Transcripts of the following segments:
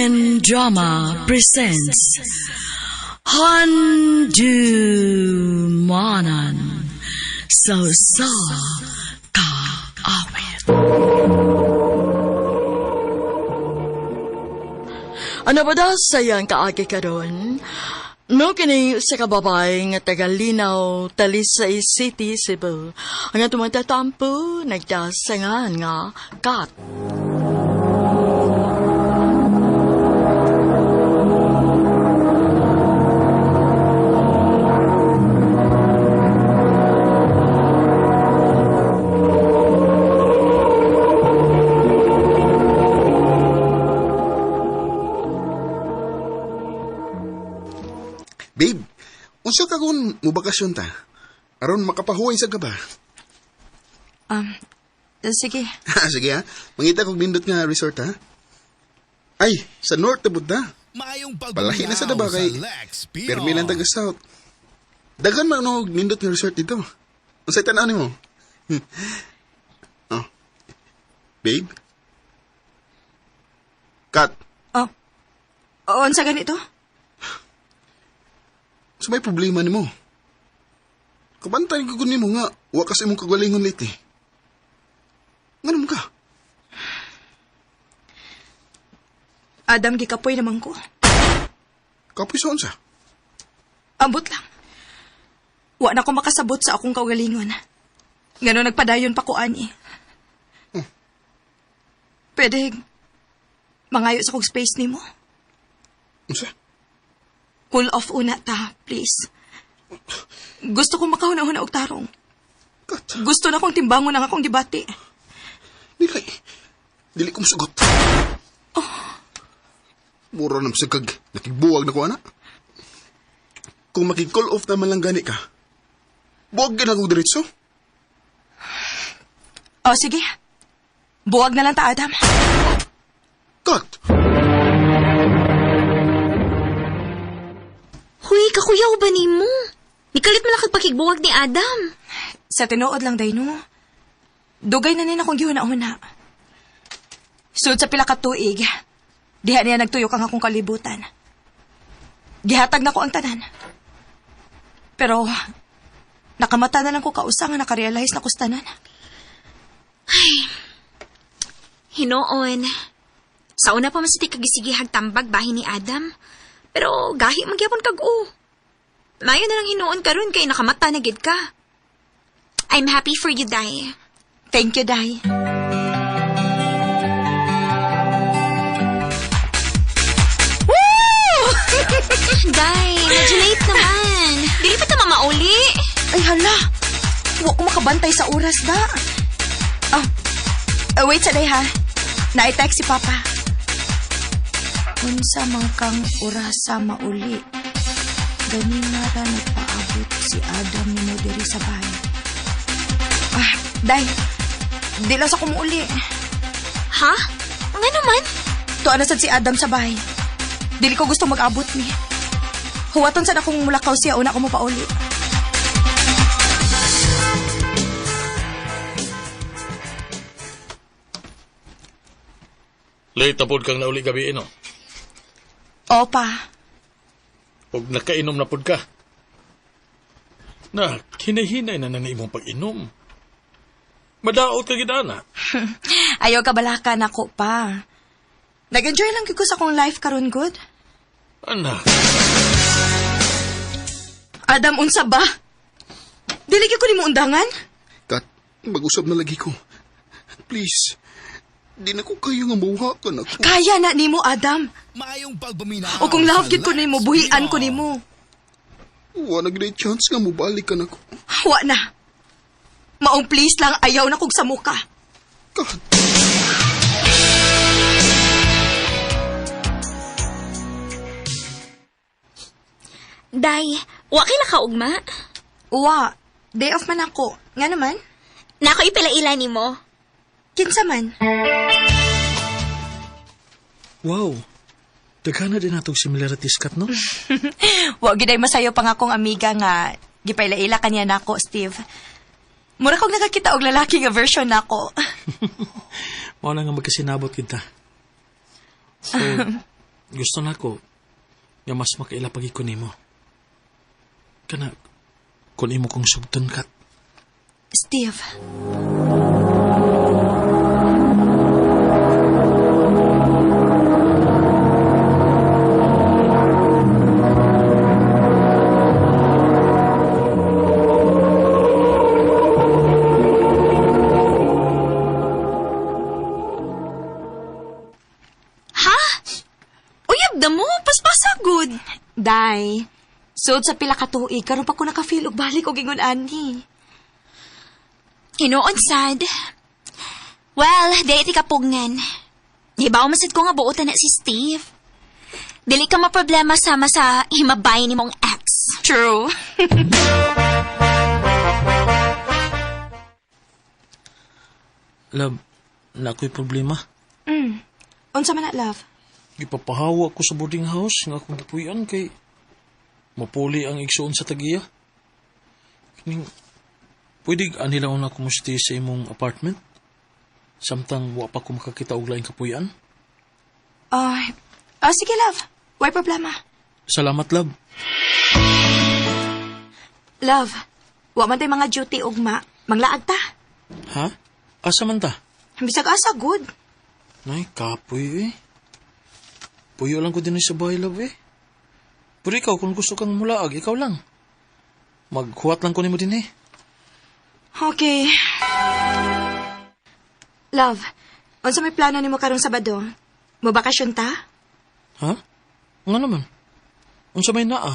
RN Drama presents Handumanan sa Usa Ka Awit. Ano ba daw sayang kaagi karon? No kini sa kababay nga taga Linaw, Talisay City, Cebu. Ang atong tatampo nagdasangan nga Kat. Babe, unsa ka kung mubakasyon ta? Aron makapahuway sa ka ba? Sige. Sige ha, mangita kog nindot nga resort ha. Ay, sa North na ta. Maayong Palahi na sa daba pagdulaw kay sa Lex Pino. Permi lang taga South. Daghan man og nindot nga resort dito. Unsay tan-aw nimo? Oh. Babe? Kat, Oh. Unsa ganito? sa may problema nimo? Kabantay ko nimo nga wa kasi imong kagalingon lately. Nganong ka? Adam, gikapoy naman ko. Kapoy sa unsa? Ambot lang. Wa na ko makasabot sa akong kaugalingon. Ngano nagpadayon pa ko ani. Pwede mangayo sa kog space nimo. Unsa? Cool off una ta, please. Gusto ko makahuna-huna og tarong. Kat, Gusto na kong timbangon ang akong gibati. dili. Dili ko musugot. Mura na kag nakigbuwag na ko ana. Kung makig-call off naman lang gani ka, buwag gyud ako diretso. O sige. Buwag na lang ta, Adam. Kat! Huy, kakuyaw ba nimo? Nikalit man lang kag pakigbuwag ni Adam. Sa tinuod lang, Dayno. Dugay na nin akong gihuna-huna. Sud sa pila ka tuig, diha niya nagtuyok ang akong kalibutan. Gihatag na ko ang tanan. Pero, nakamata na lang ko kausa nga nakarealize na ko sa tanan. Hinoon. Sa una pa man sa ti kagisigihag tambag bahin ni Adam. Pero gahi magyapon kag o. Mayo na lang hinuon karon kay nakamata na gid ka. I'm happy for you, Day. Thank you, Day. Day, medyo late naman. Dili pa ta mamauli. Ay, hala. Wa ko makabantay sa oras da. Ah, wait sa day ha. Na-text si Papa. Unsa man kang orasa mauli. Ganina ra nagpaabot si Adam nimo diri sa bahay. Ah, Day. Di lang sa kumuuli. Ha? Nga naman? Tuwa na sad si Adam sa bahay. Dili ko gusto mag-abot ni. Huwaton sad akong mulakaw siya una ko mapauli. Late na pod kang nauli gabi, no? Opa. Ug nakainom na pod ka. Na, hinahinay na na imong pag-inom. Madaot ka gid ana. Ayaw ka balaka nako pa. Nag-enjoy lang gyud ko sa akong life karon good. Anak, Adam, unsa ba? Dili gyud ko nimo undangan? Kat, mag-usab na lagi ko. Please, di na ko kayo nga muha ka na ko. Kaya na nimo, Adam. Maayong pagpaminaw O kung love sa gyud ko nimo, Lex buhian ko Pino. nimo. Wa na gyud chance nga mobalik ka na ko. Wa na. Maong please lang ayaw na kog sa muka. Kat, Day, wa kay nakaugma? Wa, day off man ako. Nga naman? Nako ipila-ila nimo. Kinsa man? Wow. Daghan na din natong similarities kat, no? Wa gid ay masayo pa nga akong amiga nga gipaila-ila kaniya nako, Steve. Mura kog nakakita og lalaki nga version nako. Mao na nga magkasinabot kita. So, Gusto na ko nga mas makaila pag ko nimo. Kana kun imo kong sugton kat. Steve. Ha? Uyab na mo, paspasagod. Day, sud sa pila ka tuig karon pa ko naka-feel og balik og ingon ani. Hinoon sad. Well, dili ti kapugngan. Hibaw masid ko nga buotan na si Steve. Dili ka maproblema sama sa himabay ni mong ex. True. Love, na ako'y problema. Unsa man na, love? Gipapahawa ko sa boarding house nga akong gipuy-an kay mapuli ang igsuon sa tagiya. Kining pwede ani lang na kumusti sa imong apartment? Samtang wa pa ko makakita og laing kapuy-an. Ay, sige love. Way problema. Salamat, love. Love, wa man tay mga duty ugma. Manglaag ta. Ha? Asa man ta? Bisag asa good. Nay, kapoy eh. Puyo lang ko din sa bahay, love eh. Pero ikaw, kung gusto kang mulaag, ikaw lang. Maghuwat lang ko nimo din eh. Okay. Love, unsa may plano nimo karong Sabado? Mobakasyon ta? Ha? Nga naman. Unsa may naa?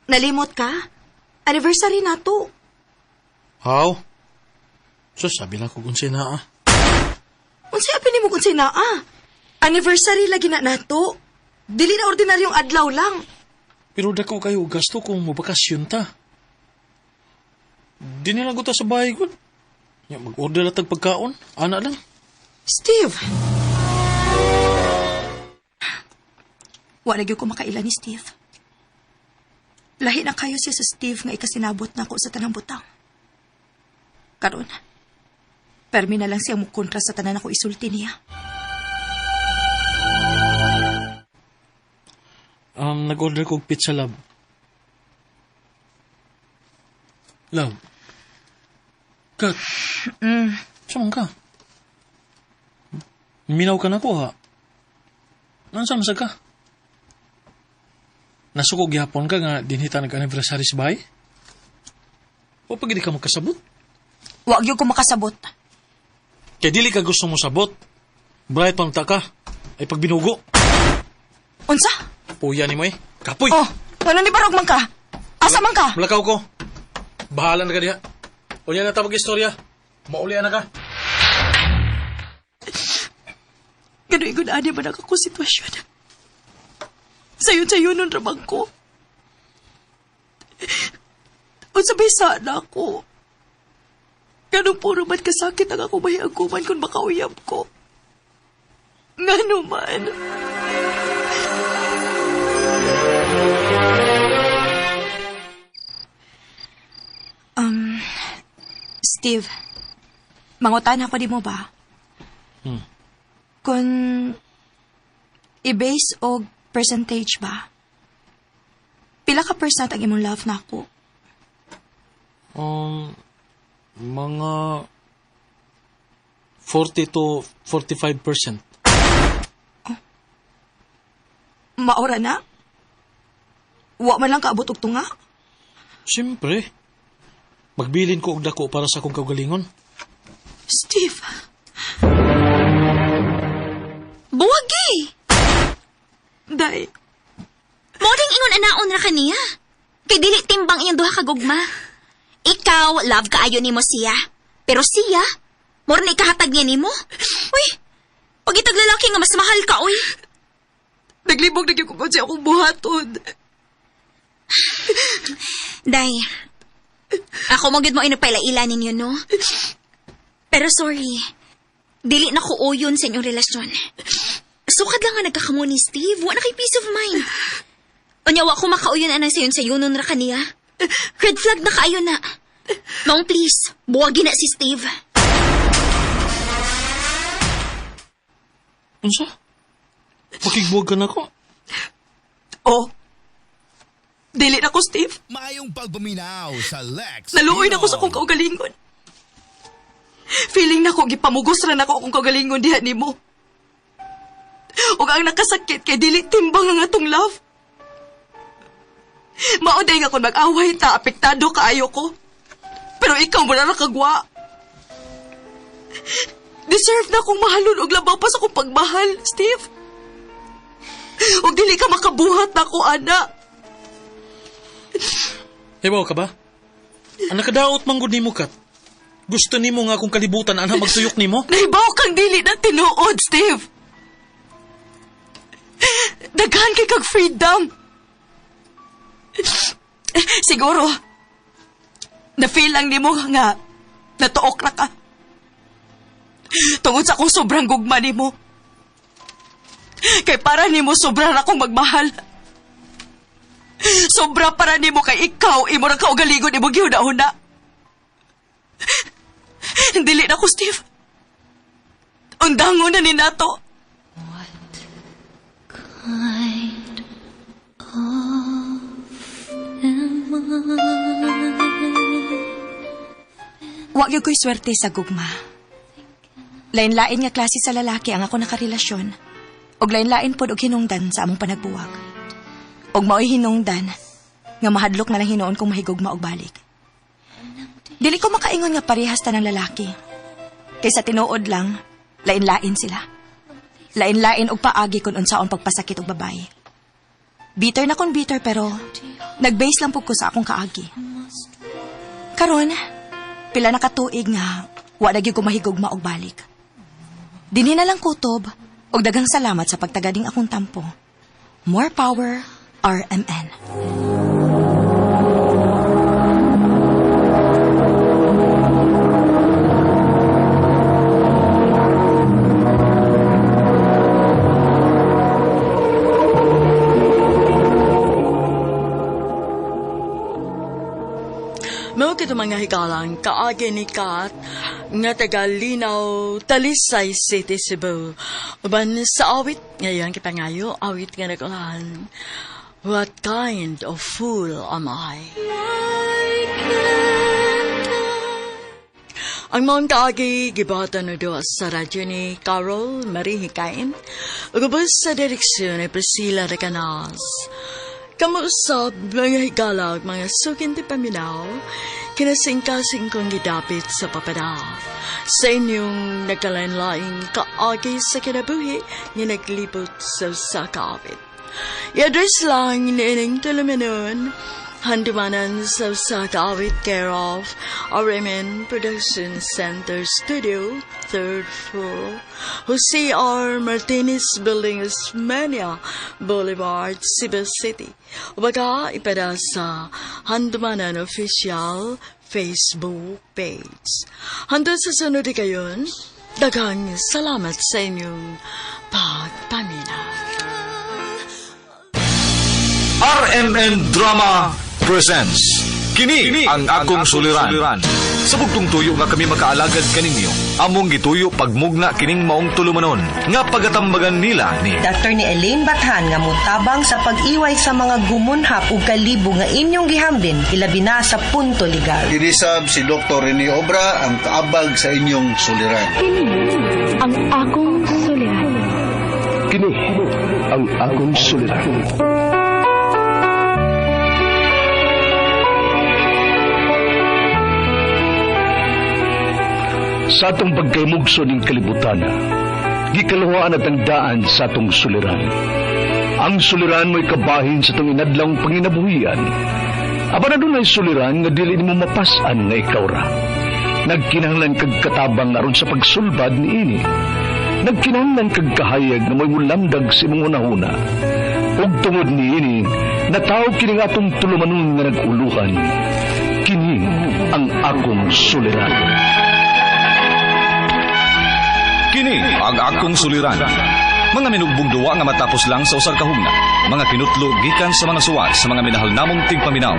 Nalimot ka? Anniversary na to. How? So, sabi lang ko kung unsay naa. Unsay apil nimo kung naa? Anniversary lagi na nato. Dili na ordinaryong adlaw lang. Pero dako kayo gasto kung mobakasyon ta. Di nila ko ta sa bahay ko. Ya, mag-order lang tag pagkaon. Ana lang. Steve! Wa na gyud ko makaila ni Steve. Lahi na kayo siya sa Steve nga ikasinabot na ako sa tanang butang. Karon, permi na lang siya mukontra sa tanan ako isulti niya. Nag-order ko og pizza, love. Love. Kat. Mm. Saan ka? Minaw ka na ko, ha? Nansa man ka? Nasuko gihapon ka nga dinhita nag-anniversary sa bahay? O pag di ka magkasabot? Wa gyud ko makasabot. Kaya dili ka gusto mo sabot. Bright pang ta ka. Ay pagbinugo. Unsa? Puya ni mo eh. Kapoy! Oh, ngano ni barog man ka? Asa man ka? Malakaw ko. Bahala na ka diha. Unya na tabag istorya. Mauli na ka. Gano'y gunaan man ako sitwasyon. Sayon-sayon nun ramang ko. Unsa may sana ako. Ganong puro man kasakit ang ako mahiaguman kung makauyab ko. Ngano man. Steve, mangutan ako di mo ba? Kung i-base og percentage ba? Pila ka percent ang imong love na ako? Mga 40 to 45%. Maora na? Wa man lang kaabot og tunga? Siyempre. Magbilin ko og dako para sa akong kaugalingon. Steve, Buwagi! day, Mo ding ingon anaon ra kaniya. Kay dili timbang iyang duha ka gugma. Ikaw, love kaayo nimo siya. Pero siya, mura na ikahatag niya nimo. Uy, pag itag lalaki nga mas mahal ka, uy. naglibog na gyud ko kung akong buhaton. Day, ako mo gyud mo inagpaila-ila ninyo, no? Pero sorry, dili na ko uyon sa inyong relasyon. Sukad lang nga nagkakamo ni Steve, wa na kay peace of mind. Unya, wa ko makauyon anang sayon sa yunon ra kaniya. Red flag na kaayo na. Maong please, buwagi na si Steve. Unsa? Pakigbuwag ka na ko. ko, Steve. Maayong pagpaminaw sa Lex. Naluoy na ko sa akong kaugalingon. Feeling na ko, gipamugos ra na ko akong kaugalingon diha nimo. Ug ang nakasakit kay dili timbang ang atong love. Mao day nga kung mag-away ta, apektado kaayo ko. Pero ikaw mo na nakagwa. Deserve na akong mahalon og labaw pa sa akong pagmahal, Steve. Ug dili ka makabuhat na ko, ana. Hibaw ka ba? Ang nakadaot man gud nimo, Kat. Gusto nimo nga akong kalibutan ana magtuyok nimo? Nahibaw kang dili na tinuod, Steve. Daghan kay kag freedom. Siguro, na-feel lang nimo nga natuok na ka. Tungod sa akong sobrang gugma nimo. Kay para nimo sobra na akong magmahal. Sobra para nimo kay ikaw, imo ra kaugaligon imo gihuna-huna. Dili na ko, Steve. Undangon na ni nato. Kind of am I? Wa gyud ko'y swerte sa gugma. Lain-lain nga klase sa lalaki ang ako nakarelasyon. Og lain-lain pod og hinungdan sa among panagbuwag. Og mao'y hinungdan nga mahadlok na lang hinuon kung mahigugma og balik. Dili ko makaingon nga parehas ta ng lalaki. Kaysa tinuod lang, lain-lain sila. Lain-lain og paagi kung unsaon pagpasakit og babae. Bitter na kon bitter pero nag-base lang pud ko sa akong kaagi. Karon, pila na katuig nga wa na gyud ko mahigugma og balik. Dinhi na lang kutob og daghang salamat sa pagtagading akong tampo. More power, RMN. Mao kito mga higalang kaagi ni Kat nga taga Linaw, Talisay City, Cebu. Uban sa awit ngayon kipangayo, awit nga nag-ulan. What kind of fool am I? Ang maong kaagi gibatan no doa sa radyo ni Carol Marie Hikain ug ubos sa direksyon ni Priscilla Recanas. Kamuusap mga higalag, mga sukin ti paminaw, kinasingkasing kong gidapit sa papada. Sa inyong nagkalain-laing kaagi sa kinabuhi nga naglibot sa usa ka awit. I-address lang niining tulumanon, handumanan sa usa ka awit, care of RMN Production Center Studio, 3rd floor, Jose R. Martinez Building, Osmeña Boulevard, Cebu City. Ubaga, ipada sa Handumanan Official Facebook page. Hanggang sa sunod kayon, daghang salamat sa inyong pagpaminaw. RMN Drama presents Kini ang akong suliran. Sa bugtong tuyo nga kami makaalagad kaninyo, among gituyo pagmugna kining maong tulumanon nga pagatambagan nila ni Dr. ni Elaine Bathan nga mutabang sa pag-iway sa mga gumunhap ug kalibo nga inyong gihambin ilabi na sa punto legal. Kinisab si Dr. Rene Obra ang kaabag sa inyong suliran. Kini ang akong suliran. Kini ang akong suliran. Sa atong pagkaymugso ning kalibutan, gikaluhaan at ang daan sa atong suliran. Ang suliran mo'y kabahin sa atong inadlang panginabuhian. Apan adunay suliran nga dili nimo mapas-an nga ikaw ra. Nagkinahanglan kag katabang aron sa pagsulbad niini. Nagkinahanglan kag kahayag nga mo'y mulamdag sa imong hunahuna. Ug tungod niini, nataw kini nga atong tulumanon nga nag-uluhan. Kini ang akong suliran. Kini ang akong suliran. Mga minugbong duwa nga matapos lang sa usar ka hugna. Mga kinutlo gikan sa mga suwat sa mga minahal namong tigpaminaw.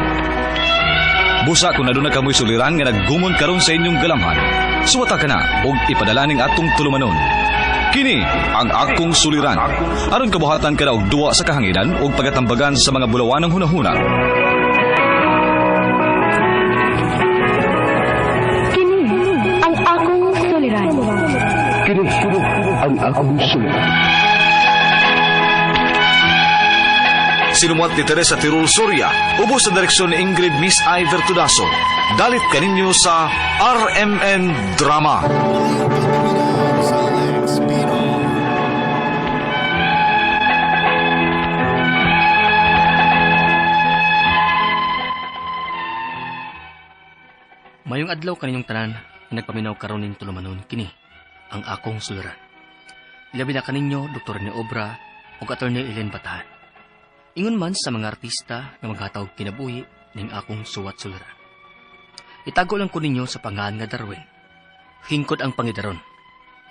Busa kung aduna kamoy suliran nga naggumon karon sa inyong galamhan. Suwata ka na og ipadala ning atong tulumanon. Kini ang akong suliran. Aron kabuhatan ka na og duwa sa kahanginan og pagatambagan sa mga bulawanang hunahuna. Kini ang akong suliran. Sinumuat ni Teresa Tirul Soria, ubos sa direksyon ni Ingrid Miss I. Vertudaso. Dalit kaninyo sa RMN Drama. Mayong adlaw kaninyong tanan nga nagpaminaw karon ning tulumanon kini ang akong suliran. Ilabi na kaninyo Dr. Rene Obra ug Attorney Ellen Batahan. Ingon man sa mga artista nga maghatag kinabuhi ning akong suwat suliran. Itago lang ko ninyo sa pangalan nga Darwin. Hingkod ang pangidaron.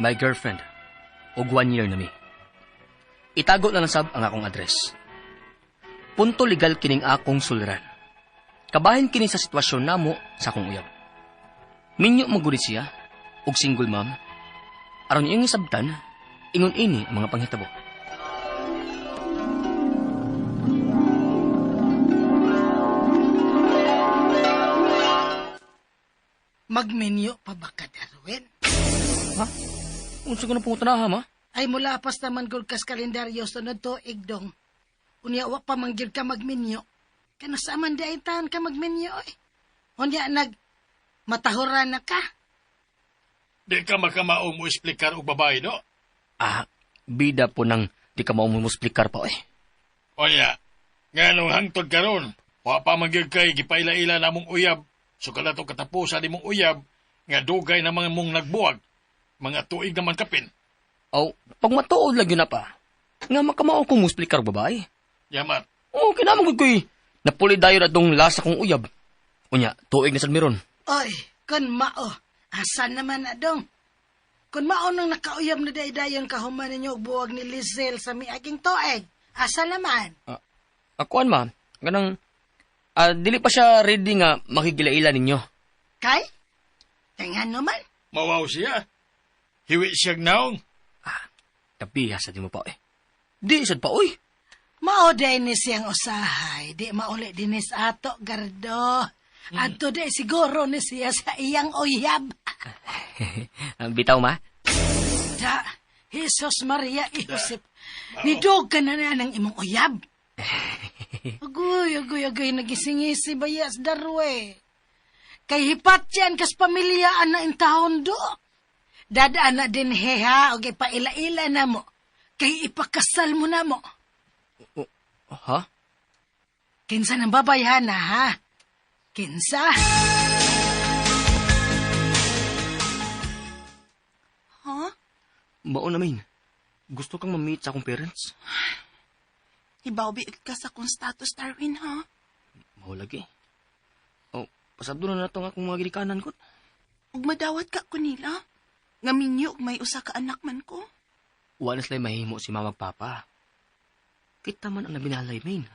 My girlfriend. Og 1 year na mi. Itago na lang sab ang akong address. Punto legal kining akong suliran. Kabahin kini sa sitwasyon namo sa akong uyab. Minyo maguri siya, og single mom. Aron iyong isabtan, ingon ini ang mga panghitabo. Magminyo pa ba ka, Darwin? Ha? Unsa ko na pangutanaha, ma? Ay mula pas naman gud kas kalendaryo sunod tuig dong. Unya wa pa man gyud ka magminyo. Kano sa man di ay taon ka magminyo eh. Unya nag matahuran na ka. Di ka makamao mo esplikar og babae, no? Ah, bida po nang di ka mao mo esplikar pa eh. Onya, nganong hangtod karon, wa pa man gyud kay gipaila-ila namong uyab. So kada to katapusan nimong uyab nga dugay na mga mong nagbuwag. Mga tuig naman kapin. Aw, pag matuod lagi na pa. Nga makamao kong musplikar babae. Yamat. Oo, kinamang gud ko'y napuli dayon atong lasa kong uyab. Unya, tuig na sad meron. Oy, kun mao, asa naman na dong? Kun mao nang nakauyab na daydayon kahuman ninyo og buwag ni Lizelle sa miaging tuig, asa naman? Akuan ma, ganang dili pa siya ready nga makigilaila ninyo. Kay? Kay naman? Mawaw siya. Hiwi siyang naong. Tapi sa di mo pa eh. Di sad pa oy. Mao day ni siyang usahay, di mauli dinis ato gardo. Adto di siguro ni siya sa iyang uyab. Bitaw ma. Da, Jesus Maria Josep, nidog ka na na ng imong uyab. Agoy, agoy, agoy, nagisingisi bayas darwe. Kay hipat yan kas pamilya na intahon do. Dadaan na din heha, o paila-ila na mo. Kay ipakasal mo na mo. Ha? Kinsa nang babayhan na ha? Kinsa? Ha? Mao na main. Gusto kang ma-meet sa akong parents? Hibaw biig ka sa akong status, Darwin, ha? Mao lagi. Oh, pasabdo na nato ang akong mga ginikanan ko. Ug madawat ka ko nila. Nga minyo ug may usa ka anak man ko. Wala sila mahimo si mama ug papa. Kita man ang nabinalay, main.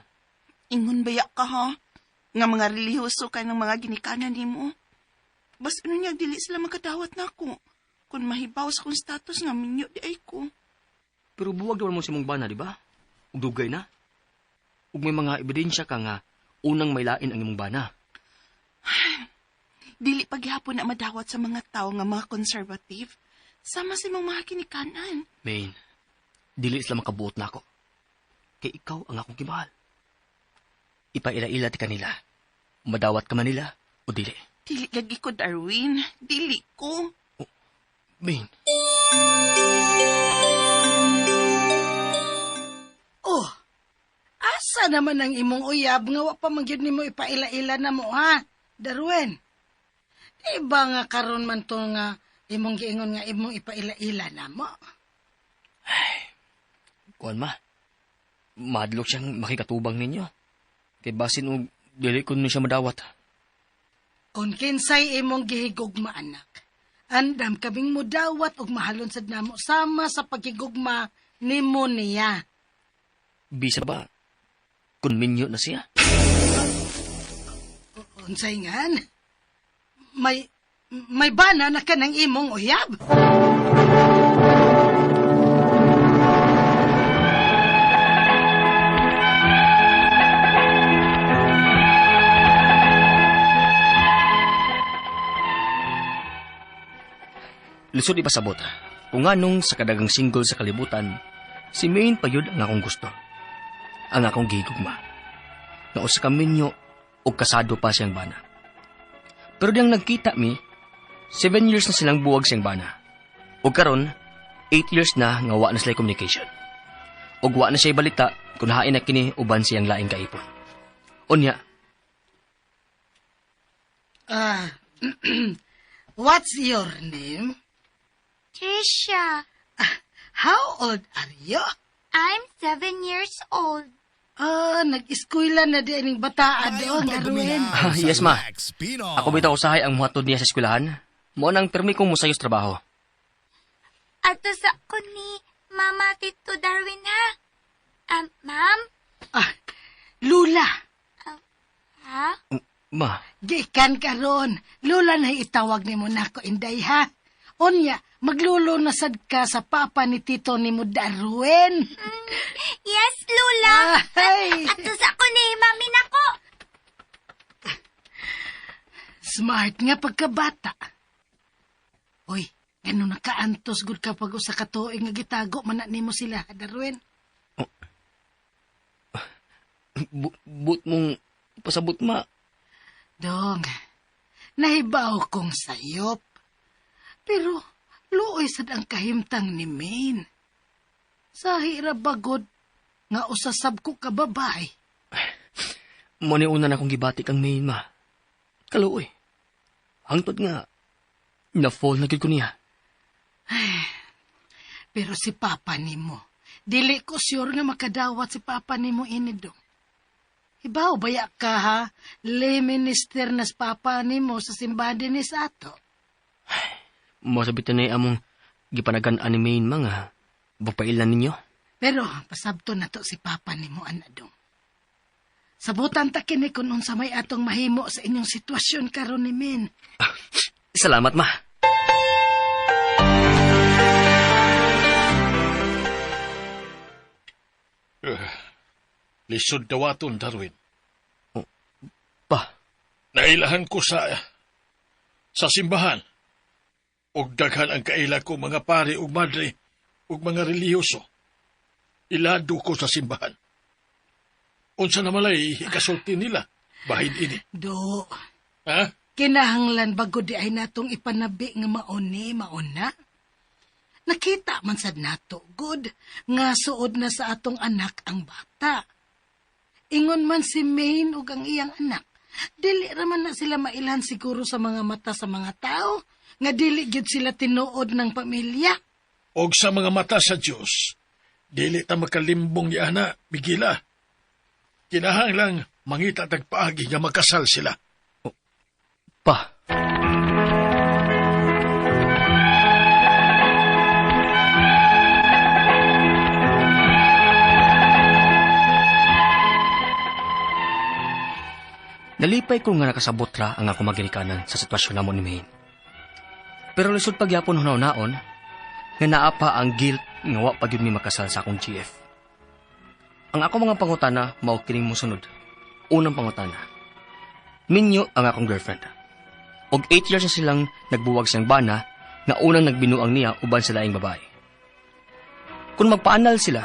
Ingon baya ka, ha? Nga mga relihiyoso ka ng mga ginikanan nimo. Bas ano niya, dili sila makadawat na ako. Kung mahibaw sa akong status nga minyo di ay ko. Pero buwag daw mo si mong bana, di ba? Ug dugay na. Ug may mga ebidensya ka nga unang may lain ang imong bana. Dili paghihapon na madawat sa mga tao nga mga conservative. Sama sa imong mga kinikanan. Main, dili sila makabuot na ako. Kay ikaw ang akong gimahal. Ipaila-ila ti kanila. Madawat ka man nila o dili. Dili lagi ko, Darwin. Dili ko. Oh, Main. Oh, asa naman ang imong uyab nga wa pa man gyud nimo ipaila-ila na mo, ha? Darwin. Di ba nga karon man to nga imong giingon nga imong ipaila-ila na mo? Ay, kuan ma. Madlok siyang makikatubang ninyo. Kay basin og dili ko niya siya madawat. Kung kinsay imong gihigugma, anak, andam kaming mudawat og mahalon sad namo sama sa paghigugma nimo niya. Bisa ba? Kun minyo na siya. Unsay ngan? May bana na ka ng imong uyab? Lisod ipasabot. Kung nganong sa kadagang single sa kalibutan, si Maine payud ang akong gusto. Ang akong gigugma. Nga usa ka minyo og kasado pa siyang bana. Pero diyang nagkita mi, 7 years na silang buwag siyang bana. Og karon, 8 years na nga wa na sila communication. Og wa na siya balita kung hain na kini uban siyang laing kaipon. Unya. What's your name? Trisha. How old are you? I'm 7 years old. Nag-eskwela na di aning bataan doon, Darwin. Yes, ma. Ako bitaw usahay ang muhatod niya sa eskwelahan. Mo nang permi kong musayos trabaho. Ato sa ko ni Mama Tito Darwin, ha? Ma'am? Lula. Ha? Ma. Gikan karon. Lula na itawag ni mo nako, Inday, ha? Unya, maglulo na sad ka sa papa ni Tito ni mo Darwin. Yes, Lula. Ay. Ato sa ko ni Mami nako. Smart nga pagkabata. Uy, ganun nakaantos gud kapag usa ka tuig nga gitago man na nimo sila, Darwin. Oh. But mong pasabot, ma. Dong, nahibaw kong sayop. Pero luoy sad ang kahimtang ni Maine. Sahi ra bagod nga usasab ko ka babae. Mo ni una na akong gibati kang Maine, ma. Kaluoy. Hangtod nga, na-fall na gid ko niya. Ay, pero si Papa nimo, dili ko sure nga makadawat si Papa nimo ini dong. Ibaw, baya ka ha, lay minister nas Papa nimo sa simbahan din ni sa ato. Mo sabitan na among gipanagan-an ni Maine, mga bapailan ninyo. Pero pasabto na to si Papa nimo, ana dong. Sabutan ta kini kung unsa may atong mahimo sa inyong sitwasyon karon ni Min. Salamat, ma. Lisod dawaton, Darwin. Oh, pa. Nailahan ko sa simbahan. Og daghan ang kaila ko mga pare ug madre ug mga relihiyoso. Ilado ko sa simbahan. Unsa na malay ikasulti nila, bahin ini. Do. Ha? Kinahanglan bago di ay natong ipanabi nga mauni, mauna. Nakita man sad nato, good, nga suod na sa atong anak ang bata. Ingon man si Maine ug ang iyang anak, dili raman na sila mailhan siguro sa mga mata sa mga tao, nga dili gyud sila tinuod ng pamilya. Og sa mga mata sa Dios, dili ta makalimbong ni ana, Migila. Kinahanglang mangita tagpaagi nga makasal sila. Oh, pa. Nalipay ko nga nakasabot ra ang ako maginikanan sa sitwasyon namo ni Maine. Pero lisod pagyapon hunaw-naon, nga naa pa ang guilt nga wa pa gyud mi makasal sa akong GF. Ang ako mga pangutana mao kining mosunod. Unang pangutana. Minyo ang akong girlfriend. Og 8 years na silang nagbuwag siyang bana nga unang nagbinuang niya uban sa laing babae. Kung magpaanal sila,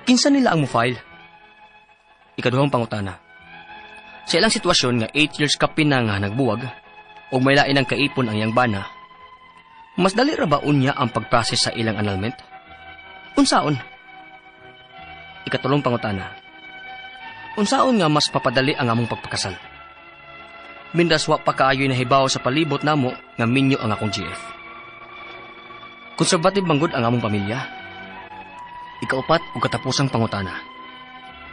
kinsa nila ang mo-file? Ikaduhang pangutana. Sa ilang sitwasyon nga 8 years kapin na nga nagbuwag og may lain ang kaipon ang iyang bana, mas dali ra ba unya ang pag-process sa ilang annulment? Unsaon? Ikatulong pangutana. Unsaon nga mas papadali ang among pagpakasal? Mindas wa pa kaayo'y nahibaw sa palibot namo nga minyo ang akong GF. Conservative manggod ang among pamilya. Ikaupat ug katapusang pangutana.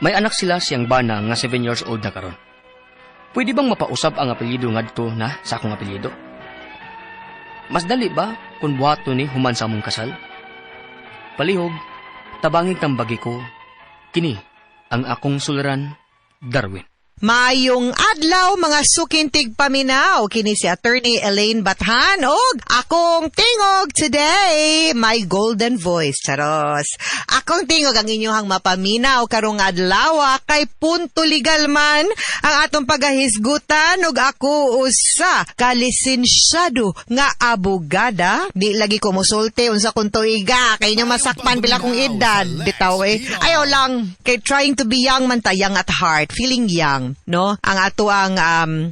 May anak sila siyang bana nga 7 years old na karon. Pwede bang mapausab ang apelyido ngadto na sa akong apelyido? Mas dali ba kung buhaton ni human sa among kasal? Palihog, tabangin tambagi ko, kini ang akong suliran, Darwin. Maayong Adlaw, mga suking tigpaminaw, kini si Attorney Elaine Bathan og akong tingog today, my golden voice. Charos. Akong tingog ang inyong mapaminaw karong adlaw kay punto legal man ang atong pagahisgutan ug ako usa ka lisensyado nga abogada. Di lagi ko mosulti unsa kung tuiga kay inyong masakpan pila kong edad bitaw eh. Ayaw lang kay trying to be young man ta, young at heart, feeling young, no? Ang ato ang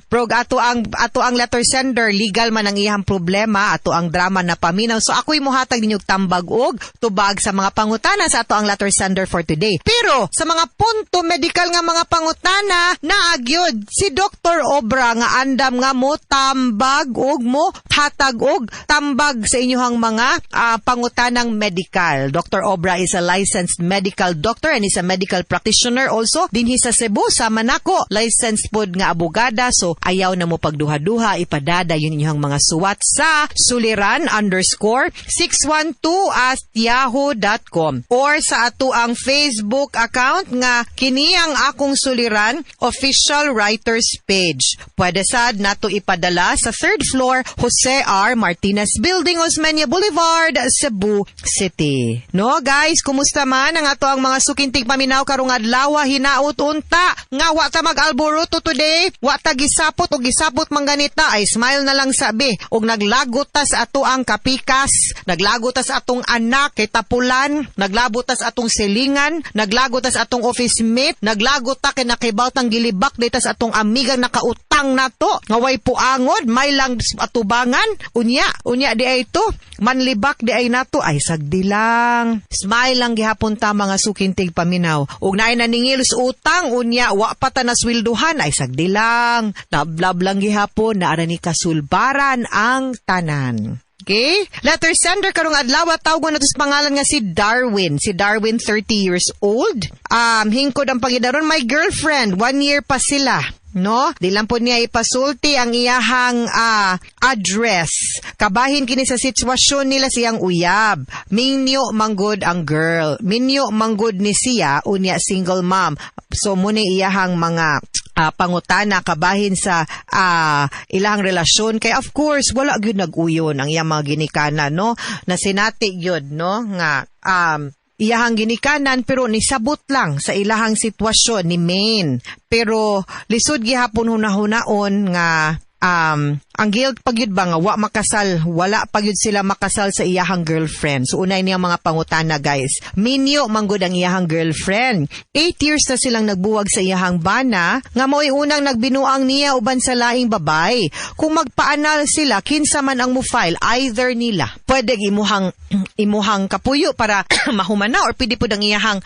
prog ato ang letter sender, legal man ang iyang problema, ato ang drama na paminaw. So ako'y mohatag ninyo og tambag og tubag sa mga pangutana sa ato ang letter sender for today. Pero sa mga punto medical nga mga pangutana, naa gyud si Dr. Obra nga andam nga mo tambag og mo hatag og tambag sa inyong mga pangutanang medical. Dr. Obra is a licensed medical doctor and is a medical practitioner also dinhi sa Cebu, sama nako, licensed pod nga abogada. So ayaw na mo pagduha-duha, ipadada yun inyong mga suwat sa suliran_612@yahoo.com or sa ato ang Facebook account nga kini ang Akong Suliran Official Writers Page. Pwede sad nato ipadala sa third floor, Jose R. Martinez Building, Osmeña Boulevard, Cebu City. No, guys, kumusta man ang ato ang mga suking tigpaminaw karong adlaw? Hinaot unta nga wa ta mag-alboroto today, wa ta gisapot o gisapot man ganita ay smile na lang sabi og naglagot ta sa ato ang kapikas, naglagot ta sa atong anak kay tapulan, naglagot ta sa atong silingan, naglagot ta sa atong office mate, naglagot ta kay nakibaw tang gilibak dita sa atong amigang nakautang nato nga way puangod, may lang atubangan. Unya unya di ay to manlibak di ay nato ay sagdi lang, smile lang gihapon ta, mga suking tigpaminaw. Ug naay naningil sa utang unya wa pa ta naswelduhan ay sagdi lang, nablab lang gihapon, naara ni kasulbaran ang tanan. Okay? Letter sender karong adlaw, tawgon nato sa pangalan nga si Darwin. Si Darwin, 30 years old. Hingkod ang pangidaron, my girlfriend, 1 year pa sila. No? Di lang po niya ipasulti ang iyahang address. Kabahin kini sa sitwasyon nila siyang uyab. Minyo manggod ang girl. Minyo manggod ni siya, unya single mom. So muna iyahang mga pangutana kabahin sa ilang relasyon kay of course wala gyud nag-uyon ang iyang mga ginikanan, no, na sinati gyud, no, nga iyahang ginikanan, pero nisabot lang sa ilahang sitwasyon ni Maine, pero lisod gihapon hunahunaon nga ang guilt pa gyud ba nga wa makasal, wala pa gyud sila makasal sa iyahang girlfriend. So unay niya mga pangutana, guys. Minyo manggod ang iyahang girlfriend. 8 years na silang nagbuwag sa iyahang bana nga mao'y unang nagbinuang niya uban sa laing babay. Kung magpa-annul sila, kinsa man ang mo file, either nila. Pwede imuhang kapuyo para mahumana or pwede pud ang iyahang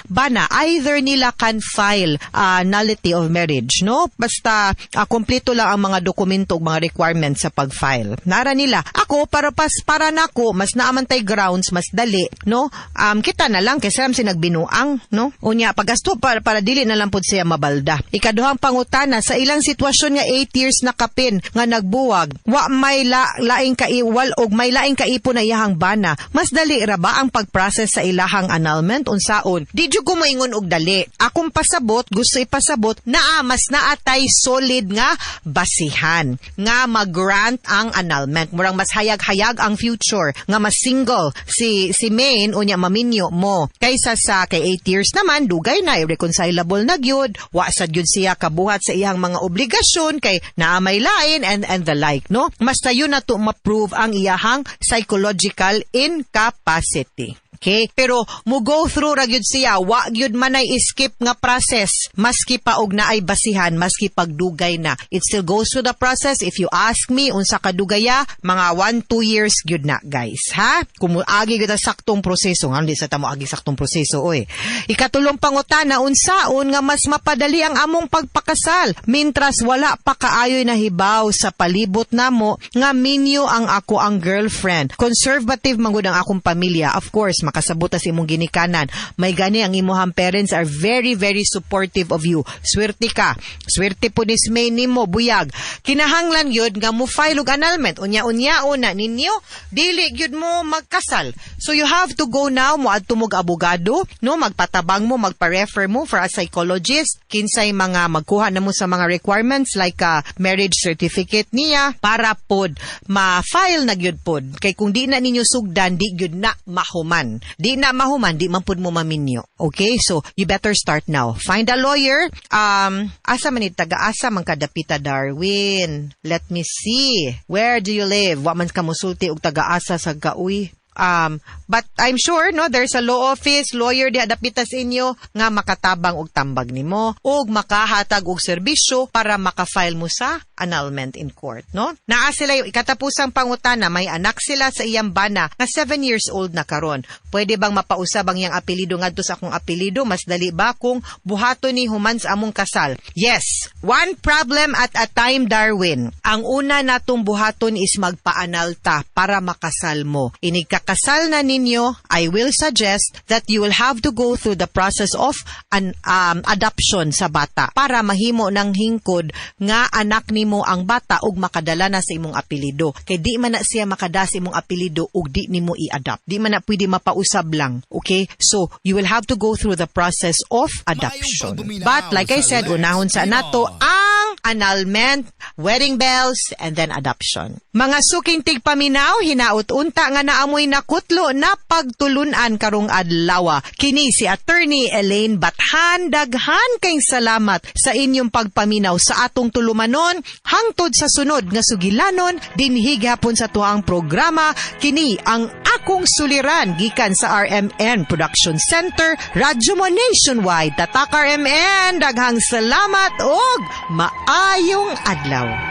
bana. Either nila can file nullity of marriage, no? Basta kompleto lang ang mga dokumento ug mga requirements sa pag-file. Nara nila. Ako para pas para nako mas naa man tay grounds, mas dali, no? Kita na lang kaysa si nagbinuang, no? Unya pagasto para dili na lang pud siya mabalda. Ikaduhang pangutana, sa ilang sitwasyon nga 8 years na kapin nga nagbuwag, wa may laing kaiwal og may laing kaipon na iyahang bana. Mas dali ra ba ang pag-process sa ilahang annulment, unsaon? Di jud ko moingon og dali. Akong pasabot, gusto ipasabot naa mas naatay solid nga basihan nga mag-grant ang annulment. Murang mas hayag-hayag ang future nga mas single si Maine unya maminyo mo kaysa sa kay 8 years naman, dugay na, irreconcilable na gyud, wa sad gyud siya kabuhat sa iyang mga obligasyon kay naa may lain and the like, no? Mas tayo na to ma-prove ang iyahang psychological incapacity. Okay? Pero mo go through ra gyud siya, wa gyud man ay skip nga process maski pa og naay basihan, maski pagdugay na. It still goes through the process. If you ask me unsa kadugaya, mga 1 2 years gyud na, guys, ha? Kung agi gyud ang saktong proseso, nga di sa tamo agi saktong proseso oy. Ikatulong pangutana, unsaon nga mas mapadali ang among pagpakasal mintras wala pa kaayoy nahibaw sa palibot namo nga minyo ang ako ang girlfriend? Conservative man gud ang akong pamilya. Of course, Makasabot ta sa imong ginikanan. May gani ang imuhang parents are very, very supportive of you. Swerte ka. Swerte po ni Smay nimo, buyag. Kinahanglan yun nga mo file og annulment. Unya-unya na ninyo, dili gyud mo magkasal. So you have to go now mo adto mo abogado, no, magpatabang mo, magpa-refer mo for a psychologist, kinsay mga magkuha na mo sa mga requirements like a marriage certificate niya para pod ma-file na gyud pod. Kay kung di na ninyo sugdan, di gyud na mahuman. Di na mahuman, di man pod mo maminyo. Okay? So you better start now. Find a lawyer. Asa man ni taga-asa man kadapita, Darwin? Let me see. Where do you live? Wa man ka musulti og taga-asa sa kauy. But I'm sure, no, there's a law office, lawyer diha dapita sa inyo nga makatabang og tambag nimo ug makahatag og serbisyo para maka-file mo sa annulment in court, no? Naa sila yung ikatapusang pangutana, may anak sila sa iyang bana nga 7 years old na karon. Pwede bang mapausab ang iyang apelyido ngadto sa akong apelyido? Mas dali ba kung buhaton ni human sa among kasal? Yes. One problem at a time, Darwin. Ang una natong buhaton is magpa-annul ta para makasal mo. Inig kakasal na ninyo, I will suggest that you will have to go through the process of an adoption sa bata para mahimo ng hingkod nga anak nimo ang bata ug makadala na sa imong apelyido. Kay di man na siya makada sa imong apelyido ug di nimo i-adopt. Di man na pwede mapausab lang. Okay? So, you will have to go through the process of adoption. But like I said, unahon sa nato ang annulment, wedding bells, and then adoption. Mga suking tigpaminaw, hinaut unta nga naamoy nakutlo na pagtulunan karong adlaw. Kini si Attorney Elaine Bathan, daghan kayong salamat sa inyong pagpaminaw sa atong tulumanon hangtod sa sunod nga sugilanon dinhi gihapon sa tuang programa, kini ang Akong Suliran, gikan sa RMN Production Center, Radyo Mo Nationwide. Tatak RMN, daghang salamat og maayong adlaw.